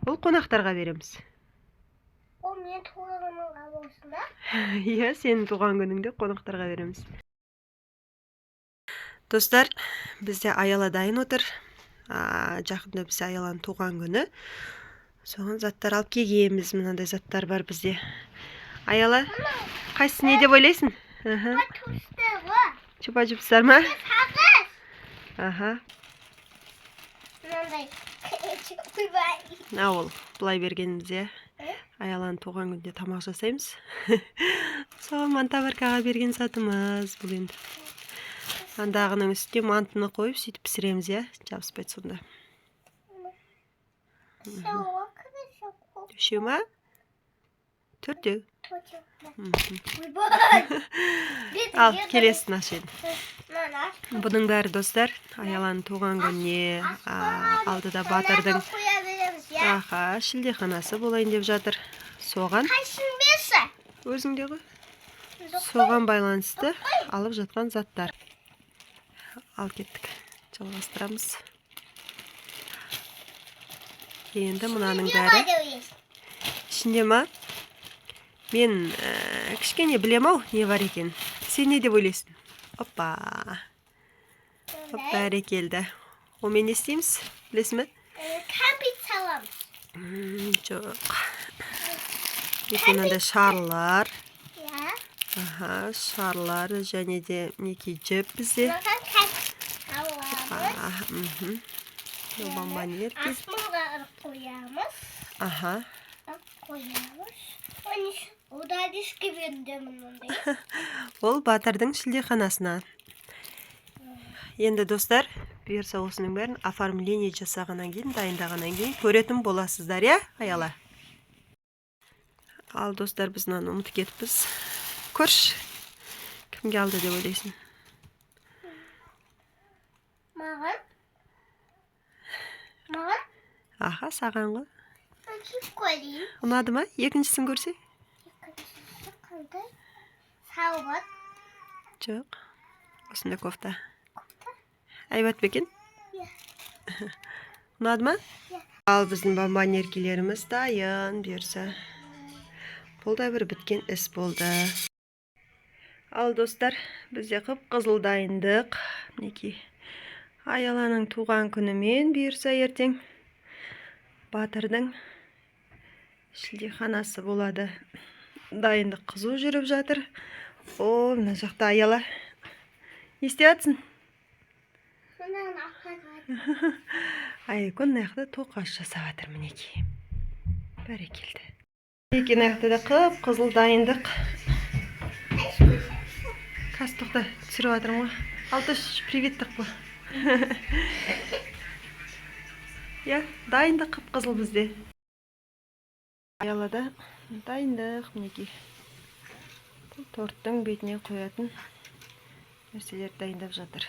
Ол қонақтарға береміз. Ол менің туған күнімге болсын ба? Иә, сенің туған күніңде қонақтарға береміз. Достар, бізде Аяла дайын отыр. Жақында бізде Аяланың туған күні, соған заттар алып келгенбіз. Мынандай заттар бар бізде. Аяла, қайсысы не деп ойлайсың? Аха. Туысты ғой. Чупа чупстар ма? Сағыз. Аха. Мынандай. Ойбай. А, ол былай бергеніміз, иә. Е? Аяланың туған күнінде тамақ жасаймыз, соған мантоваркаға берген затымыз бұл. Енді андағының үстіне мантыны қойып, сөйтіп пісіреміз, иә, жабыспайды сонда. Үшеу ма, төртеу? Төртеу. Мхм. Ойбай. Ал келесін аш енді. Мынаны аш. Бұның бәрі, достар, Аяланың туған күніне, алдыда Батырдың қоя береміз, иә? Аха, шілдеханасы болайын деп жатыр, соған. Қайсысын берші? Өзіңде ғой. Соған байланысты алып жатқан заттар. Ал кеттік, жалғастырамыз енді. Мынаның бәрі ішінде ма? Мен кішкене білем ау не бар екенін. Сен не деп ойлайсың? Опа, хоп, бәрекелді! Онымен не істейміз, білесің бе? Кәмпит саламыз. Жоқ, мінекей, мынандай шарлар. Иә. Аха, шарлар және де, мінекей, жіп бізде. Мынаған кәмпит саламыз. Мынау бомбоньерки. Аспанға ырып қоямыз. Аха. Ырып қоямыз. Оны удалишке бердім мынандай. Ол Батырдың шілдеханасына. Енді, достар, бұйырса, осының бәрін оформление жасағаннан кейін, дайындағаннан кейін көретін боласыздар, иә, Аяла? Ал, достар, біз мынаны ұмытып кетіппіз. Көрші, кімге алды деп ойлайсың? Маған. Маған. Аха, саған ғой. Мен киіп көрейін. Ұнады ма? Екіншісін көрсе. Екіншісі қандай? Салбыр. Жоқ, осындай кофта. Әйбат па екен? Иә. Ұнады ма? Иә. Ал біздің бомбоньеркелеріміз дайын. Бұйырса, бұл да бір біткен іс болды. Ал, достар, бізде қып қызыл дайындық. Мінекей, Аяланың туған күнімен, бұйырса, ертең Батырдың шілдеханасы болады. Дайындық қызу жүріп жатыр. О, мына жақта Аяла не істеп жатсың? Мынаны апарады. Айкон мына жақта тоқаш жасап жатыр, мінекей. Бәрекелді! Мінекей, мына жақта да қып қызыл дайындық. Қазір, тоқта, түсіріп жатырмын ғой. Алтыш, привет деп қой. Иә, дайындық қып қызыл бізде. Аялада дайындық, мінекей, бұл торттың бетіне қоятын нәрселерді дайындап жатыр.